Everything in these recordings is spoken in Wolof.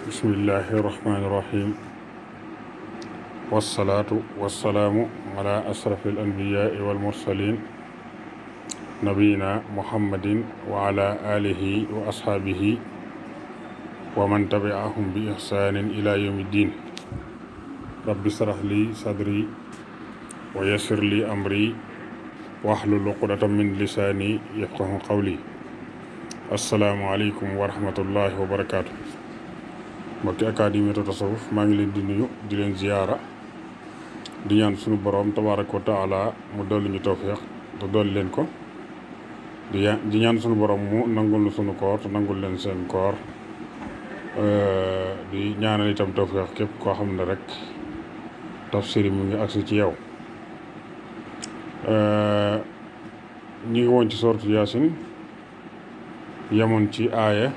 bismillahi irrahmani irrahim wassalaatu wassalaamu ala asrafi alanbiyaai walmursalin nabiyina muhammadin wa ala alihi wa ashaabihi wa man tabiahum bi ihsanin ila yawmi ddin rabbi srah li sadri wa yassir li amri wahlul uqdatan min lisaani yafqahu qawli assalaamu aleykum wa rahmatullahi wa barakaatu. mbokki académie tasawuf maa ngi leen di nuyu di leen ziyaara di ñaan sunu borom tabaaraka wa taala mu dolli ñu tawfiq te dolli leen ko di ñaan sunu borom mu nangul nu sunu koor te nangul leen seen koor di ñaanal itam tawfiq képp koo xam ne rek tafsir mu ngi agsi ci yow. ñi ngi woon ci sooratu Yaasin yemoon ci aaya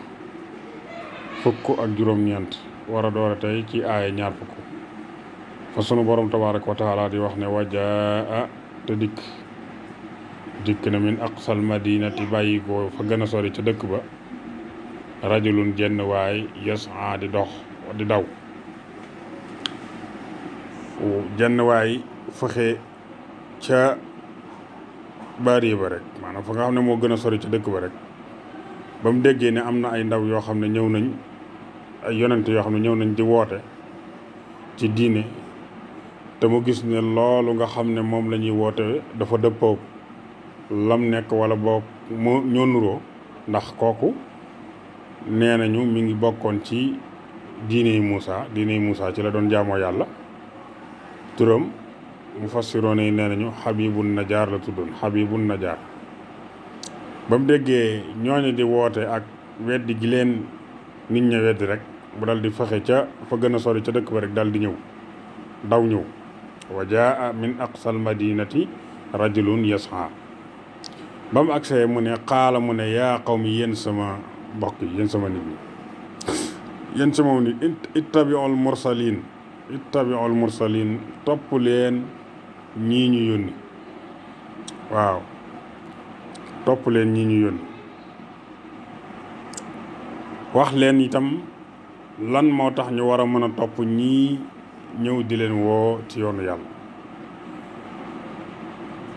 fukk ak juróom-ñeent war a doore tey ci aaya ñaar fukk fa sunu borom tabaaraka wa taala di wax ne wajaa te dikk na min aqsal madinati bàyyi ko fa gën a sori ca dëkk ba rajulun jenn waay yas'a di dox di daw jenn waay fexe ca baari ba rek maanaam fa nga xam ne moo gën a sori ca dëkk ba rek ba mu déggee ne am na ay ndaw yoo xam ne ñëw nañ ay yonent yoo xam ne ñëw nañ di woote ci diine te mu gis ne loolu nga xam ne moom la ñuy woote dafa dëppoo lam nekk wala boog moo ñoo nuroo ndax kooku nee nañu mi ngi bokkoon ci diine yi Muusa ci la doon jaamoo yàlla. turam mufassiroon yi nee nañu Habibun Najjar la tuddoon Habibun Najjar. ba mu déggee ñooñu di woote ak weddi gi leen nit ña weddi rek bu dal di fexe ca fa gën a sori ca dëkk ba rek dal di ñëw wa jaa min aqsal madinati rajulun yas'a ba mu agsee mu ne qaala mu ne yaa qawmi yéen sama mbokk yi yéen sama nit ñi yéen sama nit ittabi'ul mursalin topp leen ñii ñu yónni waaw topp leen ñi ñu yónni wax leen itam lan moo tax ñu war a mën a topp ñii ñëw di leen woo ci yoonu yàlla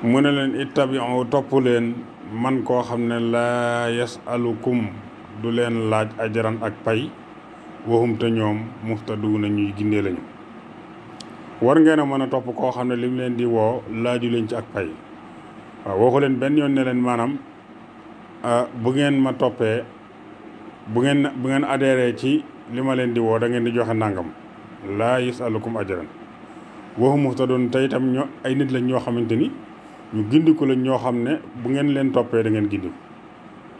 mu ne leen ittabi'u topp leen man koo xam ne laa yasalukum du leen laaj ajaran ak pay waxum te ñoom muhtaduuna ñuy gindee lañu war ngeen a mën a topp koo xam ne lim leen di woo laaju leen ci ak pay waaw waxu leen benn yoon ne leen maanaam bu ngeen ma toppee bu ngeen adhéré ci li ma leen di woo da ngeen di joxe nangam laa yasalukum ajran waxu muhtadun te itam ñoo ay nit lañ ñoo xamante ni ñu gindiku lañ ñoo xam ne bu ngeen leen toppee da ngeen gindiku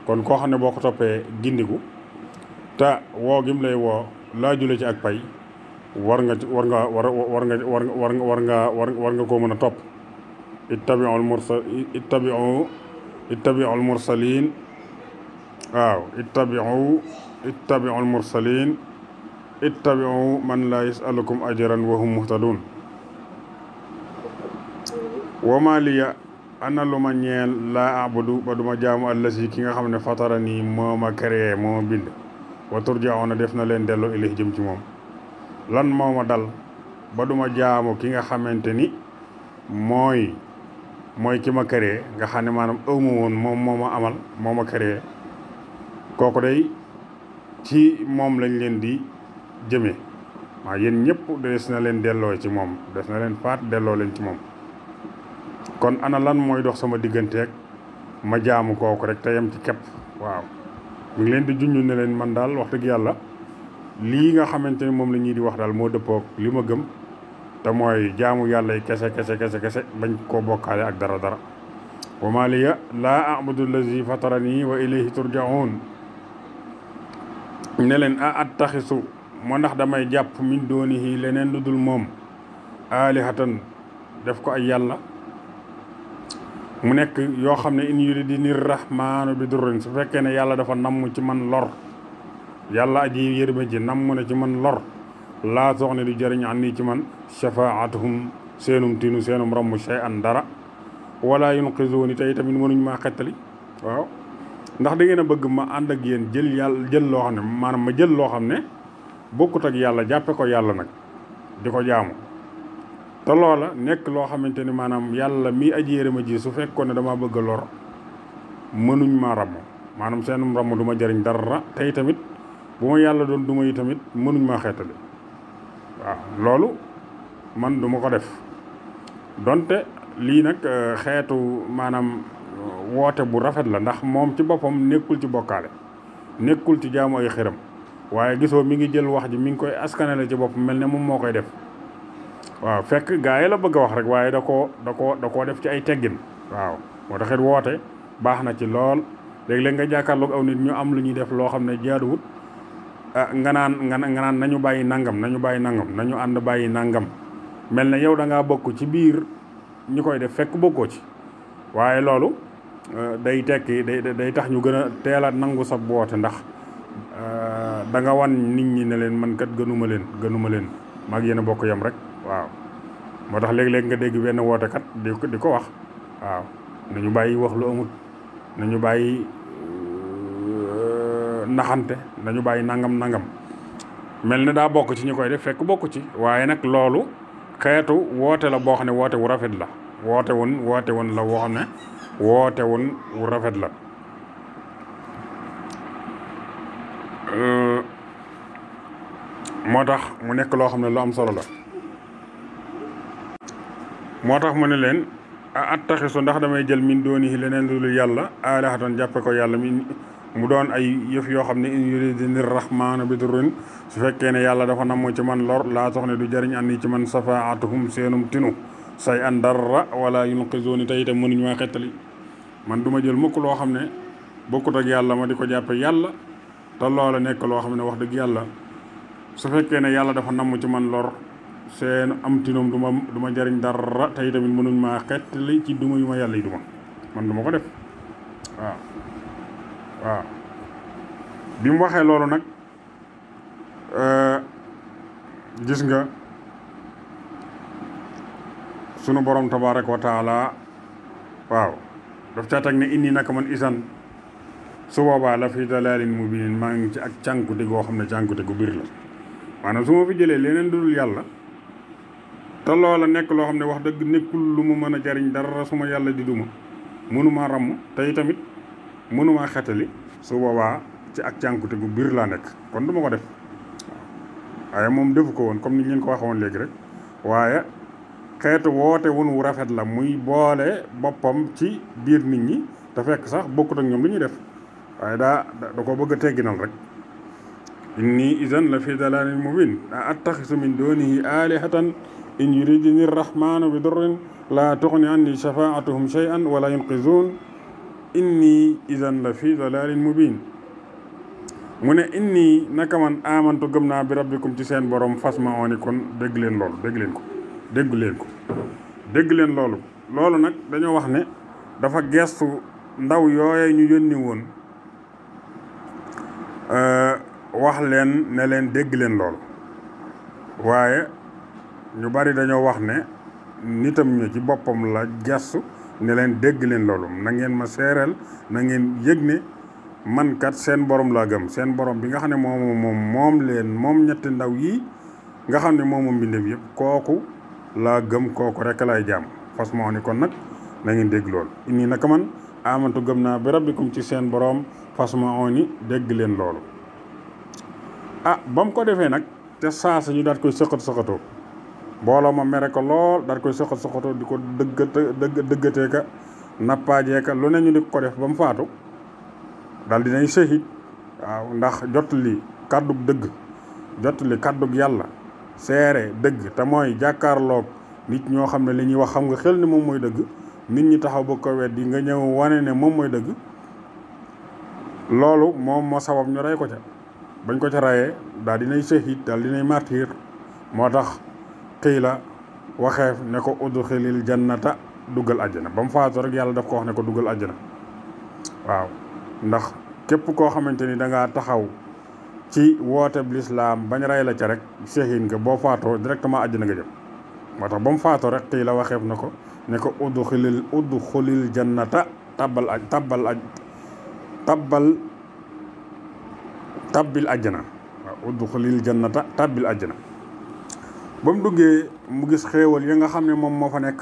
kon koo xam ne boo ko toppee gindiku te woo gim lay woo laaju la ci ak pay war nga koo mën a topp. ittabi'ul mursalin waaw ittabi'ul mursalin ittabi'u man la yas'alukum ajran wa hum muhtadun wa ma liya ana lu ma ñeel laa abudu ba duma jaamu allasi ki nga xam ne fatarani moo ma créé moo ma bind wa turja'una def na leen delloo ilayhi jëm ci moom lan moo ma dal ba duma jaamu ki nga xamante ni mooy ki ma créé nga xam ne maanaam ëwma woon moom moo ma amal moo ma créé kooku day ci moom lañ leen di jëmee waaw yéen ñëpp des na leen delloo ci moom des na leen faat delloo leen ci moom kon ana lan mooy dox sama digganteeg ma jaamu kooku rek te yem ci képp waaw ñu ngi leen di junj ne leen man daal wax dëgg yàlla lii nga xamante ne moom la ñuy di wax daal moo dëppoog li ma gëm te mooy jaamu yàlla yi kese bañ koo bokkaale ak dara wa maa liya laa a'budu allazi fatarani wa ilayhi turja'un ne leen a attaxisu moo ndax damay jàpp min doonihi leneen lu dul moom aalihatan def ko ay yàlla mu nekk yoo xam ne in yuridini rahmaanu bi durrin su fekkee ne yàlla dafa namm ci man lor yàlla aji yërme ji namm na ci man lor laa soxna du jëriñ an nii ci man shafaatuhum seenum tinu seenum ramm shay'an dara wala yunqizuni tey tamit mënuñ maa xettali waaw ndax da ngeen a bëgg ma ànd ak yéen jël loo xam ne maanaam ma jël loo xam ne bokkut ak yàlla jàppe ko yàlla nag di ko jaamu te loola nekk loo xamante ni maanaam yàlla mii aji yërëma ji su fekkoon ne dama bëgg a lor mënuñ maa ramm maanaam seenum ramm du ma jëriñ dara tey tamit bu ma yàlla doon duma yi tamit mënuñ maa xeetali waaw loolu man du ma ko def donte lii nag xeetu maanaam woote bu rafet la ndax moom ci boppam nekkul ci bokkaale nekkul ci jaamu ay xiram waaye gisoo mi ngi jël wax ji mi ngi koy askanale ci boppam mel ne moom moo koy def waaw fekk gaa yi la bëgg a wax rek waaye da koo def ci ay teggin waaw moo taxit woote baax na ci lool léeg-léeg nga jàkkaarloog aw nit ñu am lu ñuy def loo xam ne jaaduwut nga naan nañu bàyyi nangam nañu ànd bàyyi nangam mel ne yow da ngaa bokk ci biir ñi koy def fekk bokkoo ci waaye loolu day tekki day tax ñu gën a teel a nangu sa woote ndax da nga wan nit ñi ne leen man kat gënuma leen mag yéen a bokk yam rek waaw moo tax léeg-léeg nga dégg benn woote kat di ko wax waaw nañu bàyyi wax lu amut nañu bàyyi naxante nañu bàyyi nangam mel ne daa bokk ci ñi koy def fekk bokk ci waaye nag loolu xeetu woote la boo xam ne woote wu rafet la woote woon la woo xam ne woote woon wu rafet la moo tax mu nekk loo xam ne lu am solo la moo tax mu ne leen a attaxisu ndax damay jël min doonihi leneen lu dul yàlla aalihatan jàppe ko yàlla mu doon ay yëf yoo xam ne in yuridini rahmaanu bi durrin su fekkee ne yàlla dafa namm ci man lor laa tax ne du jëriñ andi ci man safaatuhum seenum tinu say an dara wala yunqizuni tey itam mënuñu maa xettali man du ma jël mukk loo xam ne bokkut ak yàlla ma di ko jàppe yàlla te loola nekk loo xam ne wax dëgg yàlla su fekkee ne yàlla dafa namm ci man lor seen am tinoom du ma jëriñ dara tey tamit mënuñ maa xettali ci duma yu ma yàlla yi duma man du ma ko def waaw bi mu waxee loolu nag gis nga sunu borom tabaaraka wa taala waaw daf caa teg ne inni naka man isan su boobaa la fi dalaalin mubiin maa ngi ci ak cànkute goo xam ne cànkute gu biir la maanaam su ma fi jëlee leneen dudul yàlla te loola nekk loo xam ne wax dëgg nekkul lu mu mën a jariñ dara su ma yàlla di duma mënumaa ramm tey tamit mënumaa xetali su boobaa ci ak cànkute gu biir laa nekk kon du ma ko def waaye moom defu ko woon comme ni ngeen ko waxoon léegi rek waaye xeetu woote wun wu rafet la muy boole boppam ci biir nit ñi te fekk sax bokkut ak ñoom li ñuy def waaye da ko bëgg a tegginal rek inni idan la fi dalaalin mubin a attaxisu min doonihi alihatan in yuridini rahmanu bi durrin la tuxni anni shafaatuhum shay'an wala yunqizun inni idan la fi dalaalin mubin mu ne inni naka man amantu gëm naa bi rabbikum ci seen borom fas ma oni kon dégg leen loolu nag dañoo wax ne dafa gestu ndaw yooye ñu yónni woon wax leen ne leen dégg leen loolu waaye ñu bari dañoo wax ne nitam ñu ci boppam la gestu ne leen dégg leen loolu na ngeen ma seereel na ngeen yëg ne man kat seen borom laa gëm seen borom bi nga xam ne moom ñetti ndaw yi nga xam ne moom mbindeem yëpp kooku laa gëm kooku rek laay jaam fas moo ni kon nag na ngeen dégg loolu inni naka man amantu gëm naa bi rabbikum ci seen borom fas moo ni dégg leen loolu ba mu ko defee nag te saasa ñu daat koy sëqatoo mbooloo ma mere ko lool daat koy sëqatoo di ko dëggatee ka nappaajee ka lu ne ñu di ko def ba mu faatu daal dinay sëhit waaw ndax jottali kàddug dëgg jottali kàddug yàlla seere dëgg te mooy jàkkaarloog nit ñoo xam ne li ñuy wax xam nga xel ne moom mooy dëgg nit ñi taxaw ba ko weddi nga ñëw wane ne moom mooy dëgg loolu moom moo sabab ñu rey ko ca bañ ko ca rayee daal dinay sëhit daal dinay martyr moo tax xëy la waxeef ne ko udxilil jannata duggal àjjana ba mu faatu rek yàlla daf ko wax ne ko duggal àjjana waaw ndax képp koo xamante ni da ngaa taxaw ci wooteeb lislaam bañ rey la ca rek seexin nga boo faatoo directement àjjana nga jëm moo tax ba mu faatoo rek xëy la waxeef na ko ne ko udxulil jannata tabbil àjjana waaw udxulil jannata tabbil àjjana. ba mu duggee mu gis xéewal yi nga xam ne moom moo fa nekk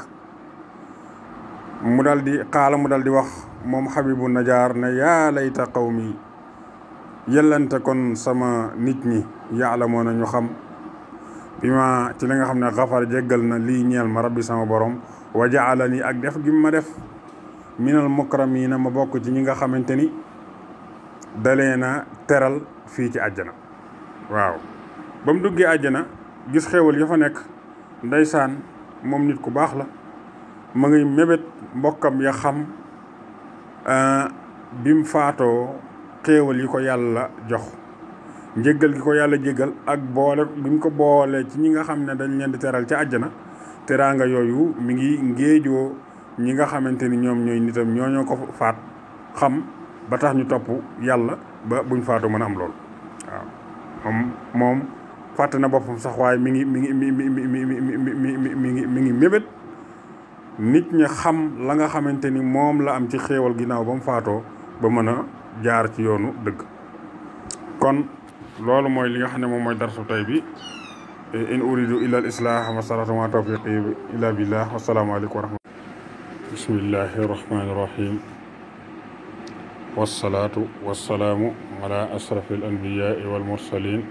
mu dal di wax moom Habibu Najaar ne yaa layta qawmi yellante kon sama nit ñi yaalamoon na ñu xam bi ma ci li nga xam ne xafar jéggal na lii ñeel ma rabbi sama borom wa jaalani ak def gi ma def minal mukramiina ma bokk ci ñi nga xamante ni dalee na teral fii ci àjjana. waaw ba mu duggee àjjana gis xéewal ya fa nekk ndeysaan moom nit ku baax la ma ngi mébét mbokkam ya xam bim faatoo xéewal yi ko yàlla jox njéggal gi ko yàlla jéggal ak boole bi mu ko boole ci ñi nga xam ne dañ leen di teral ci àjjana teraanga yooyu mi ngi ngéejoo ñi nga xamante ni ñoom ñooy nitam ñoo ko faat xam ba tax ñu topp yàlla ba buñ faatoo mën a am loolu. waaw moom fàtte na boppam sax waaye mi ngi mébét nit ñi xam la nga xamante ni moom la am ci xéewal ginnaaw ba mu faatoo ba mën a jaar ci yoonu dëgg. kon loolu mooy li nga xam ne moom mooy darsu tay bi. in uridu illa al islah ma salatu ma tawfiqi illa billah wassalaamu aleykum wa rahmatullah. bismillahi rahmani rahim wassalatu wassalaamu ala ashrafil anbiyai wal mursalin